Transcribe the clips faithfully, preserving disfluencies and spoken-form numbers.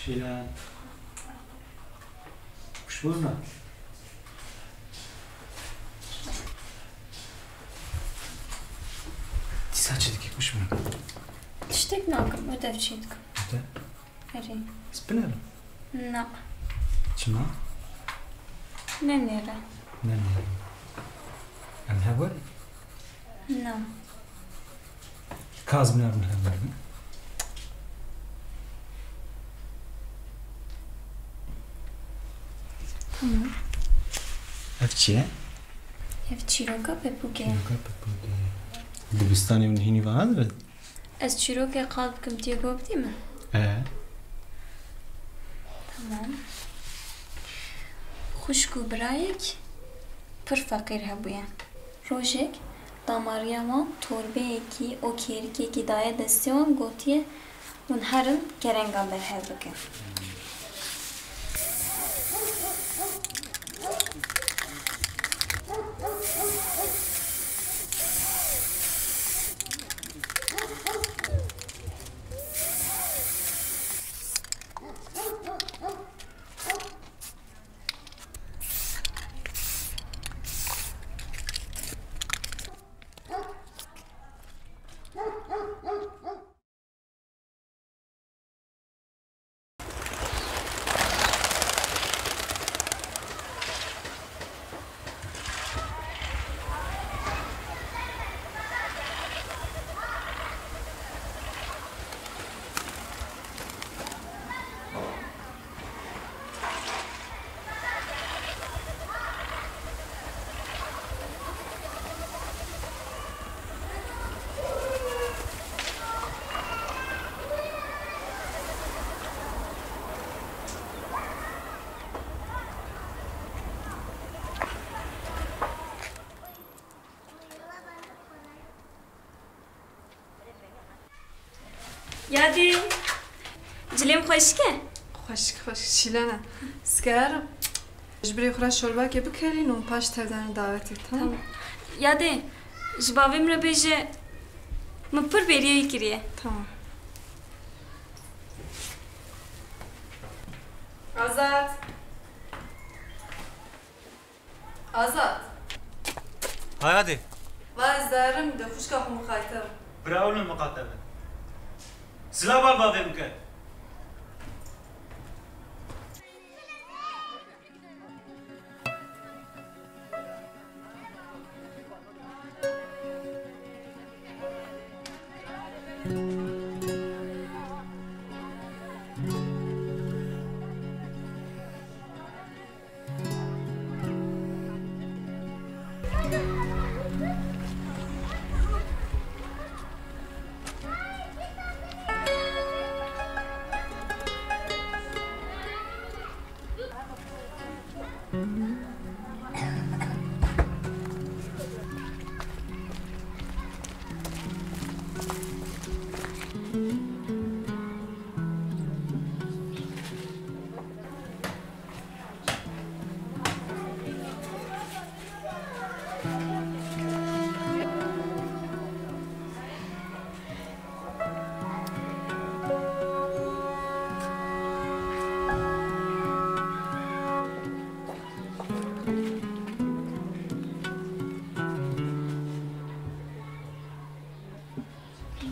Şîlan. Xweş bûna. Dîsa çi dikî xweş bûna? Tiştek nakim, ödev çêdikim. Ödev? Erê. Ez binêrim? Na. Çima? Nenêre. Nenêrim. Em hev werin? Na. Ka ez binêrim hev werin? Tamam. Ev çi ye? Ev çîroka pepûkê ye. Çîroka pepûkê ye. Dibistanê min hînî vana dibe? Ez çîrokê qal bikim, tu yê go bidî min? E. Tamam. Xwişk û birayek pir feqîr hebûye. Rojek damariya wan torbeyekî û kêrikekî daye destê wan, gotiye, hûn herin kerengan berhev bikin. Yadê, cilêm xweşik e? Xweşik, xweşik, şîlana. Skerim. Ji birê xwe re şorbakê bikerîn û paş tevdanê dawetê, tamam? Tamam. Yadê, ji bavê min re bêje, min pir bêrî wî kiriye. Tamam. Azad. Azad. Ha yadê. Va ez zarim de xwişka xwe miqate. Bira ew ne miqate be. Zila bal bavê min ke.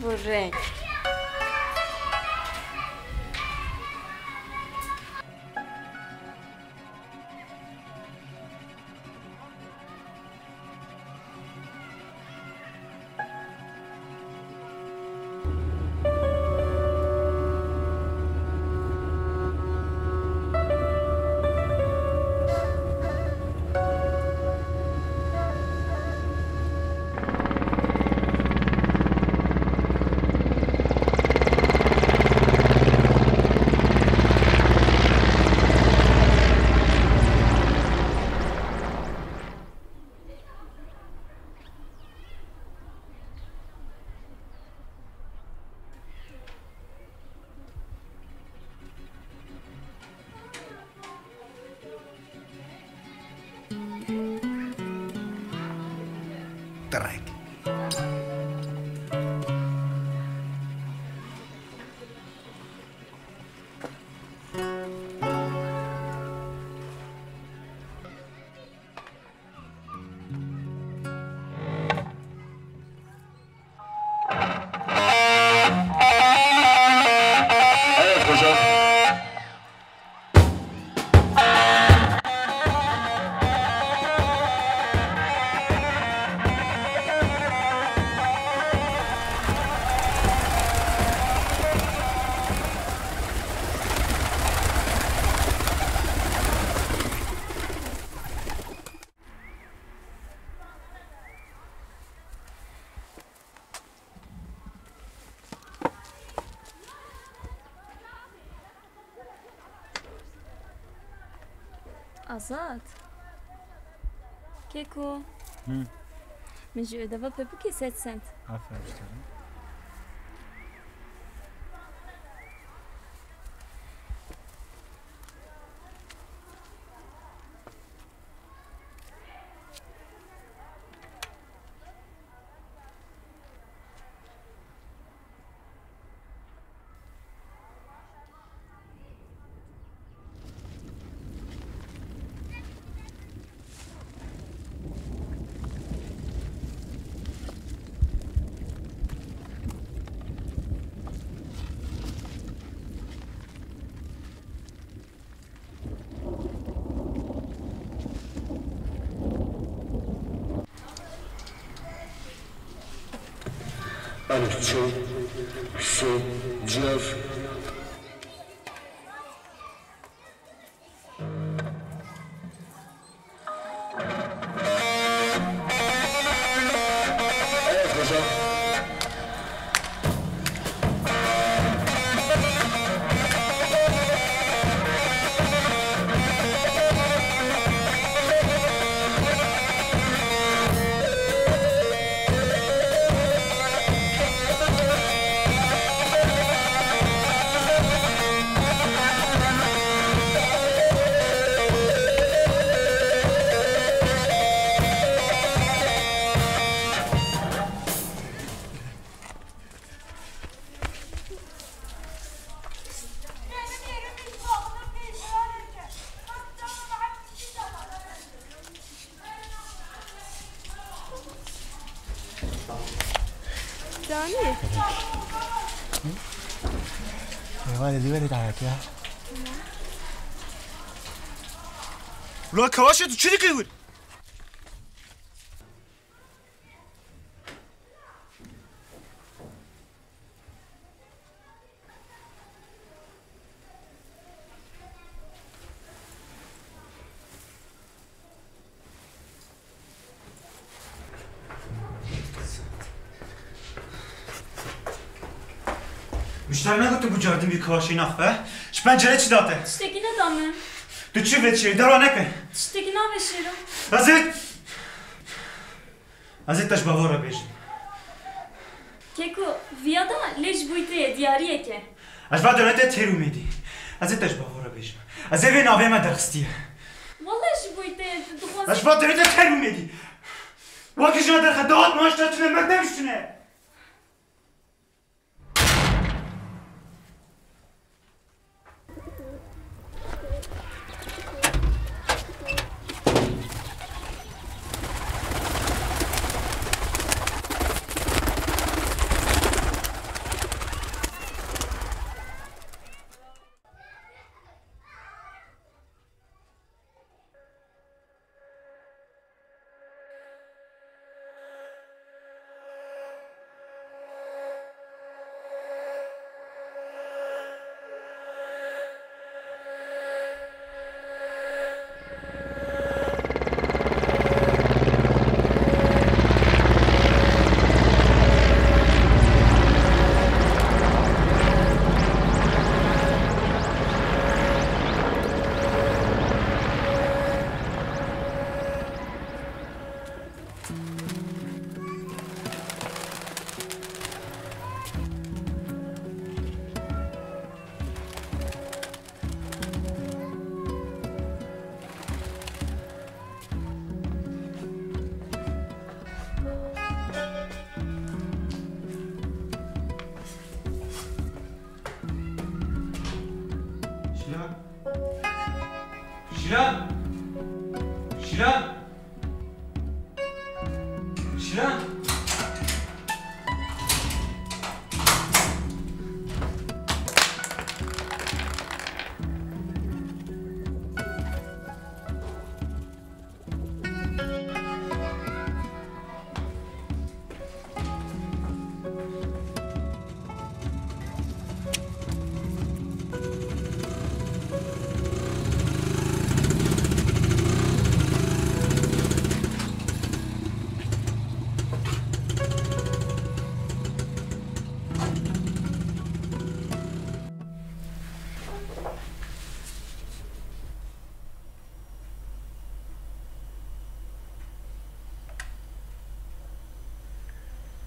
Burek. Tirek. Azad. Keko. Hı. Min ji ödeva pepikê set send. Aferin işte. Alîf, çi, si, cef. Canî. Eyvallah, dî verê dayak ya. Ula Kewaşê, tu çi dikî wir? Mişter negot tu bu cardin bir kawaşê naxve? Ji pencerê çi date? Tiştekî neda min. Tu çi vê çê? Dera neke. Tiştekî navê şêro. Ez ê Ez ê te ji bavor re bêjim. Keko, viya da lê ji bo te ye, diyariyek e. Ez va dewletê têr û mêdî. Ez ê te ji bavor re bêjim. Ez ê vê navê me derxistiye. Wele ji bo te ye, dixwazî. Ez va dewletê têr û mêdî. Wekî jina derxe dawet maaş te tune, me demiş tune. Şiran. Şiran. Şiran. Şiran.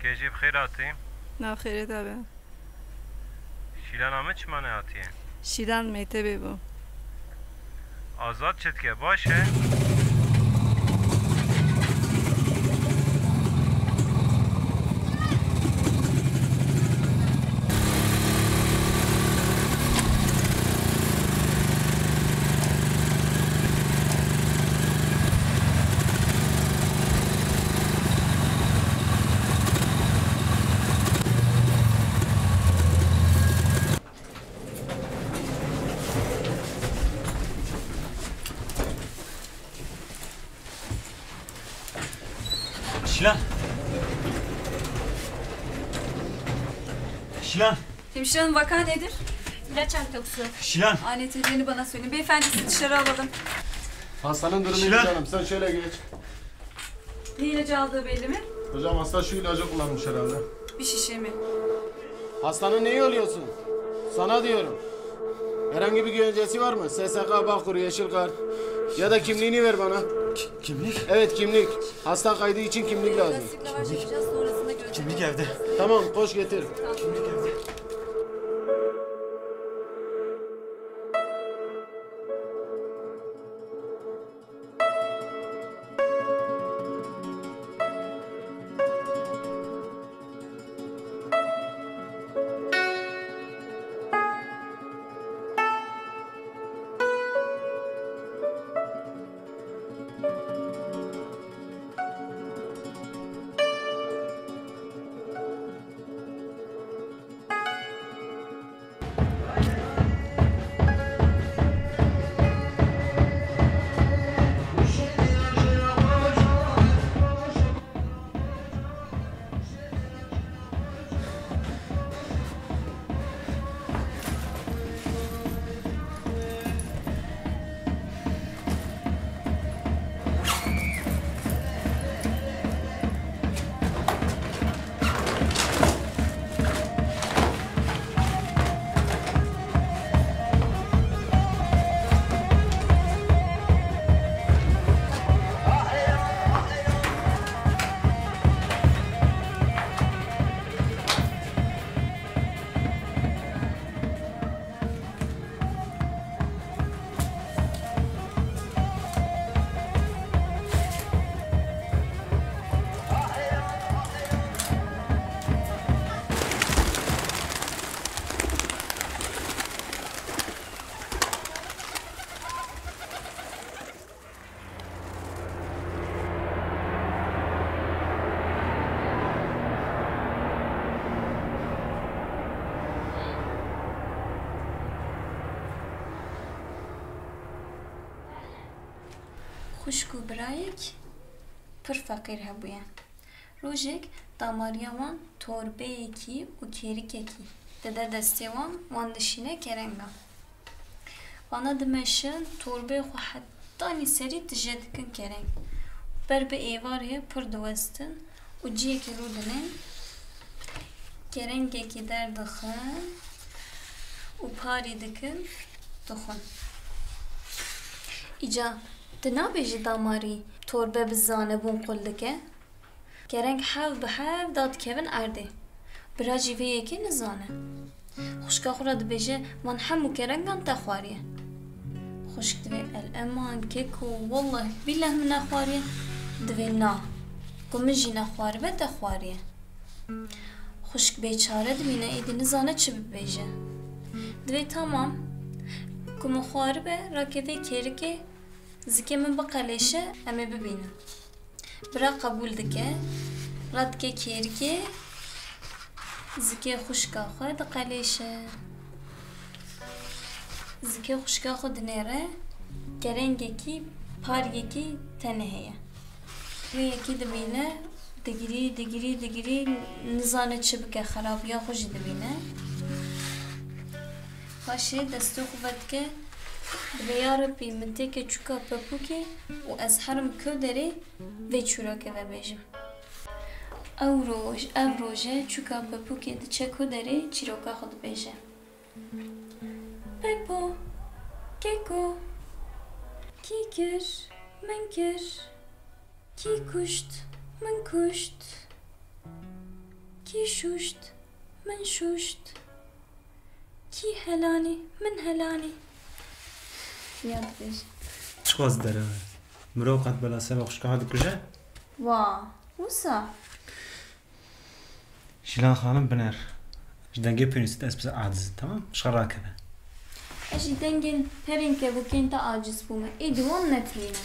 Kê jî bi xêr hatî. Nav xêrê te be. Şîlana min çima nehatiye? Şîlan mektebê bû. Azad çi dike, baş e? Şilan. Şilan. Hemşire hanım, vaka nedir? İlaç antioksidan. Şilan. A N T'lerini bana söyleyin. Beyefendi, sizi dışarı alalım. Hastanın durumu iyi Şilan. Canım. Sen şöyle geç. Ne ilacı aldığı belli mi? Hocam, hasta şu ilacı kullanmış herhalde. Bir şişe mi? Hastanın neyi oluyorsun? Sana diyorum. Herhangi bir güvencesi var mı? S S K, Bağkur, Yeşil Kart. Ya da kimliğini ver bana. Ki-, kimlik? Evet, kimlik. Hasta kaydı için kimlik lazım. Kimlik? Kimlik evde. Tamam, koş getir. Kimlik evde. Xwişk û birayek pir feqîr hebûye. Rojek damariya wan torbeyekî û kêrikekî dide destê wan, wan dişîne kerenga. Wana dimeşin, torbeyê xwe hetanî serî tije dikin kereng. Ber bi êvarê pir diwestin û ciyekê rûdinin, kerengekî derdixin û parî dikin, dixwin. Îca tu nabêjî damarî torbe bi zanebûn qul dike? Kereng hev bi hev dadikevin erdê. Bira jî vê yekê nizane. Xwişka xwe re dibêje, van hemû kerengan te xwariye. Xwişk divê, el eman, keko, welleh bîleh min nexwariye. Divê na, ku min jî nexwaribe te xwariye. Xwişk bêçare dibîne, êdî nizane çi bibêje. Divê tamam, ku min xwaribe, rake vê kêrikê, zikê min biqelêşe, em ê bibînin. Bira qebûl dike, radike kêrikê, zikê xwişka xwe diqelêşe. Zikê xwişka xwe dinêre, kerengekî, pariyekî tenê heye. Wê yekî dibîne, digirî, digirî, digirî, nizane çi bike, xerabiya xwe jî dibîne. Paşê destê xwe vedike, dibê, ya Rebbî, min têke çûka pepûkê û ez herim ku derê vê çîrokê vebêjim. Ew roj, ev roje çûka pepûkê diçe ku derê çîroka xwe dibêje. Pepo, keko, kî kir, min kir, kî kuşt, min kuşt. Kî şûşt? Min şûşt. Kî helanî? Min helanî. Ya dibêje. Çiqas dere. Mirov qet bela seba xwişka xwe dikuje? Wa, wisa? Şîlan xanim biner. Ji dengê pênûsî de ez bize aciz, tamam? Ji xwe rakeve. Ez jî dengên herên kevokên te aciz bûme. Êdî wan netilîne.